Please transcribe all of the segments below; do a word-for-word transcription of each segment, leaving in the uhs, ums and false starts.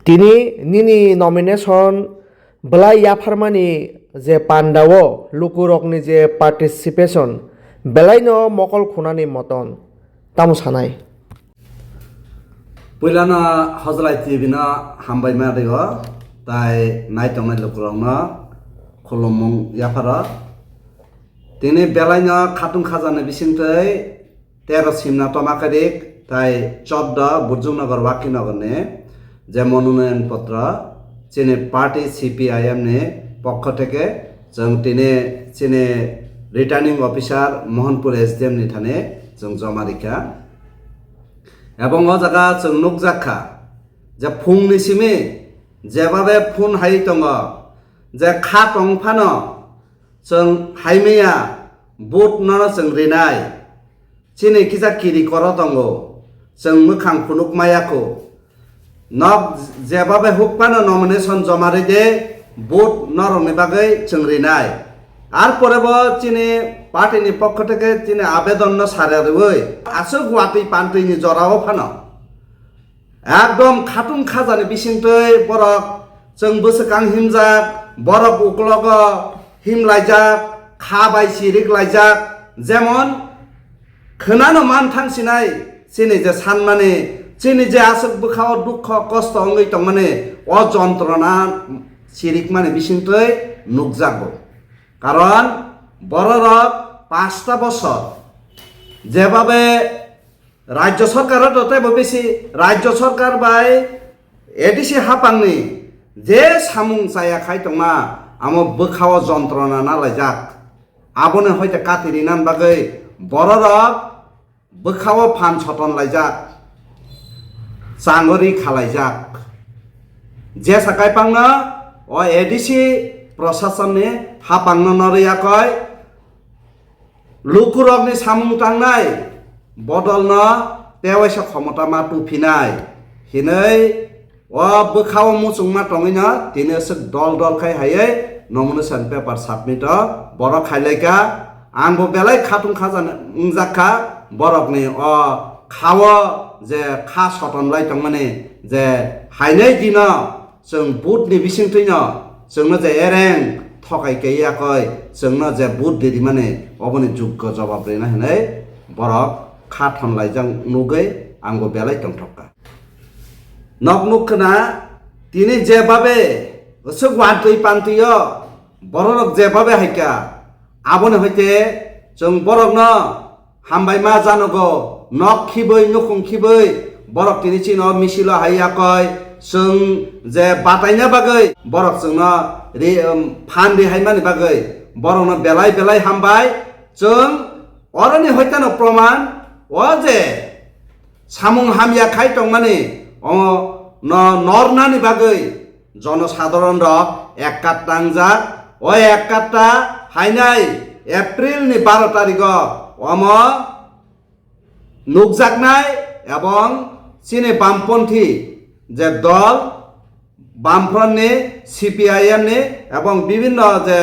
Tini nini nomination belai yapharmani je pandao lukurokni je participation belaino mokol khunani moton tamo sanai. Puilano Hojlai T V no hambai ma rio, tai naitongnai lukurokno khulumung yapharo. Tini belaino khatung khajani bisingtwi tero simna toma kairik tai choddo Burjuknagar Wakinagarni je mononoyon potro chini party C P I M ni pokho theke chwng tini chini returning officer Mohanpur S D M ni thani chwng joma rikha. Ebong o jaga chwng nukjak kha je phungni simi jebabe phone hai tongo, je kha tong phano chwng hai maya vote nono chwng rinai. Chini kisa kiri koro tongo, chwng mwkhang phunuk maya kho. Nok jebabe huk phano nomination joma ride, vote norokni bagwi chwng rinai. Ar pore bo chini party ni pokho theke chini abedon no sare rwui aswk watwi pantwi ni jorao phano ekdom khatung khajani bisingtwi borok chwng bwswkang himjak, borok uklogo himlaijak, kha bai sirik laijak, jemon khwnano man thang sinai chini je sanmani, chini je aswk bwkhao dukho kosto wngwi tongmani o jontrona sirikmani bisingtwi nukjago. Karon bororok pasta bosor jebabe rajyo sorkaro to teibo bisi rajyo sorkar bai A D C hapangni je samung chaya khai tongma amo bwkhao jontrona nalaijak. Aboni hoite kati rinan bagwi bororok bwkhao phan soton laijak, changori khalaijak. Jesa kaipangno o A D C prosasonni hapangno norwi yakoi lukurokni samung tangnai bodolno tewaisa khomota ma tuphinai hinwi o bwkhao muchungma tongwino tini aswk dol dol khai haiwi nomination paper submit o borok khailaikha. Angbo belai khatung khajan wngjak kha borokni o khao je kha soton lai tongmani je hainai dino chwng vote ni bisingtwino chwngno je ereng thokai kaiya koi chwngno je vote rimani oboni juggo jawab rina hinwi borok kha thon laijak nugwi angbo belai tongthok kha. Nok nuk khna tini jebabe aswk wantwi pantwi o bororok jebabe haikha aboni hoite chwng borokno hambai ma janogo nok khibwi nukhung khibwi borok tini chino misilo hai yakoi chwng je bataina bagwi borok chwngno ri, um, phan ri haimani bagwi borokno belai belai hambai chwng oroni hoitano proman o je samung hamya khai tongmani o no nornani bagwi jonosadharon rok ekkatta wngjak. O ekkatta hainai April ni baro tarigo omo nukjaknai ebong chini bamponthi je dol Bamfront ni, C P I M ni ebong bibinno je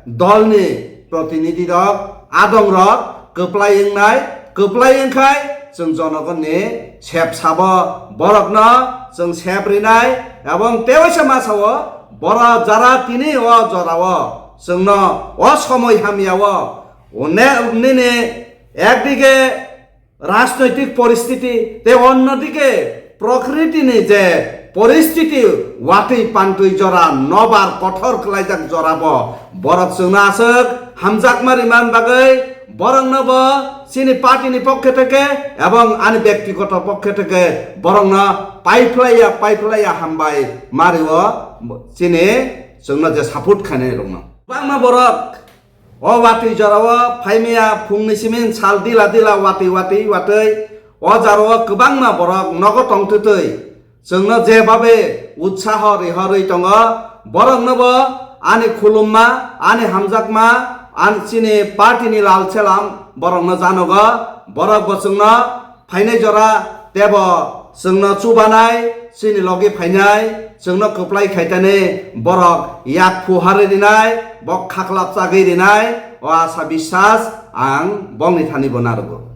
dol ni protinidhi rok, adong rok kwplai wngnai, kwplai wngkhai chwng jonogon ni sep sabo borokno chwng sep rinai ebong tewaisa masa o borok jara tini o jora o chwngno o somoi hamya o nini ekdige rajnoitik poristiti tei onnodike prokriti ni je poristiti watwi pantwi jora nobar kothor kwlaijak jorabo borok chwngno aswk hamjakma rimani bagwi borokno bo chini party ni pokhe theke ebong ani bektigoto pokhe theke borokno paiphlaiya paiphlaiya hambai mario chini chwngno je support khainai rokno. Bangma borok O watwi jorao phaimaya phungni simin sal dila dila watwi watwi watwi o jorao kwbangma borok nogo tongtwtwi chwngno je babe utsaho rihorwi tongo, boroknobo ani khulumma, ani hamjakma, ani chini party ni lal selam borokno janogo, borokbo chwngno phainai jora tebo chwngno chubanai, chini logi phainai, chwngno kwplai khaitani borok yak phuharwi rinai, bok khaklap chagwi rinai, o asa biswas ang bokni thani bo narwgo.